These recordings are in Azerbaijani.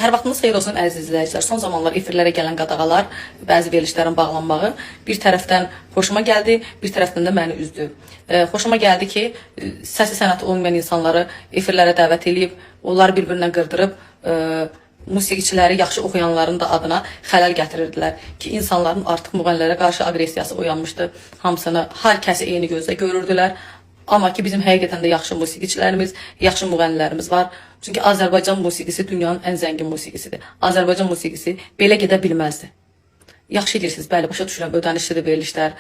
Hər vaxtınız xeyir olsun, əziz izləyicilər. Son zamanlar efirlərə gələn qadağalar, bəzi verilişlərin bağlanmağı bir tərəfdən xoşuma gəldi, bir tərəfdən də məni üzdü. Xoşuma gəldi ki, səsi sənəti olmayan insanları efirlərə dəvət eləyib, onları bir-birinə qırdırıb, musiqiçiləri, yaxşı oxuyanların da adına xələl gətirirdilər ki, insanların artıq müğənnilərə qarşı aqressiyası oyanmışdı. Hamısını, hər kəsi eyni gözlə görürdülər. Amma ki bizim həqiqətən də yaxşı musiqiçilərimiz, yaxşı müğənnilərimiz var. Çünki Azərbaycan musiqisi dünyanın ən zəngin musiqisidir. Azərbaycan musiqisi belə gedə bilməzdi. Yaxşı edirsiniz, bəli, başa düşürəm, ödənişlidir verilişlər,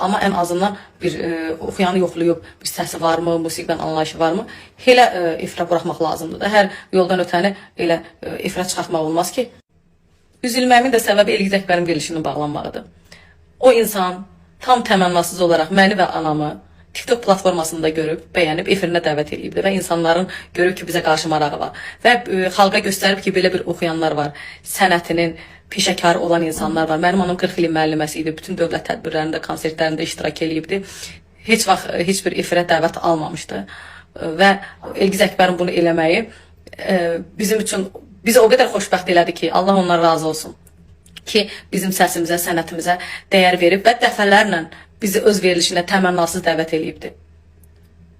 amma ən azından bir oxuyanı yoxlayıb, bir səsi varmı, musiqidən anlayışı varmı, elə efirə buraxmaq lazımdır da. Hər yoldan ötəni elə efirə çıxartmaq olmaz ki. Üzülməyimin də səbəbi Elgiz Əkbərin verilişinin bağlanmağıdır. O insan tam təmənnasız olaraq məni və anamı TikTok platformasında görüb, bəyənib, efirinə dəvət eləyibdi və insanların görüb ki, bizə qarşı marağı var və xalqa göstərib ki, belə bir oxuyanlar var, sənətinin peşəkarı olan insanlar var. Mənim anam 40 ilin müəlliməsi idi, bütün dövlət tədbirlərində, konsertlərində iştirak eləyibdi. Heç vaxt heç bir efirə dəvət almamışdı. Və Elgiz Əkbərin bunu eləməyi bizim üçün bizi o qədər xoşbəxt elədi ki, Allah ondan razı olsun ki, bizim səsimizə, sənətimizə dəyər verib və dəfələrlə bizi öz verilişinə təmənnasız dəvət eləyibdi.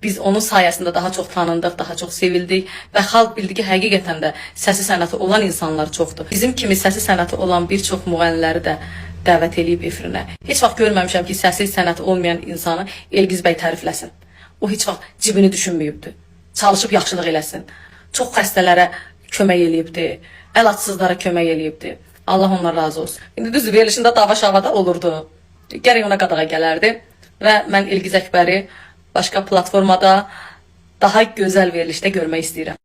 Biz onun sayəsində daha çox tanındıq, daha çox sevildik və xalq bildi ki, həqiqətən də səsi sənəti olan insanlar çoxdur. Bizim kimi səsi sənəti olan bir çox müğənniləri də dəvət eləyib efirinə. Heç vaxt görməmişəm ki, səsi sənəti olmayan insanı Elgiz bəy tərifləsin. O heç vaxt cibini düşünməyibdi. Çalışıb yaxşılıq eləsin. Çox xəstələrə kömək eləyibdi. Əlacsızlara kömək eləyibdi. Allah ondan razı olsun. İndi düzdür, verilişində dava-şava da olurdu. Gərək ona qadağa gələrdi və mən Elgiz Əkbəri başqa platformada daha gözəl verilişdə görmək istəyirəm.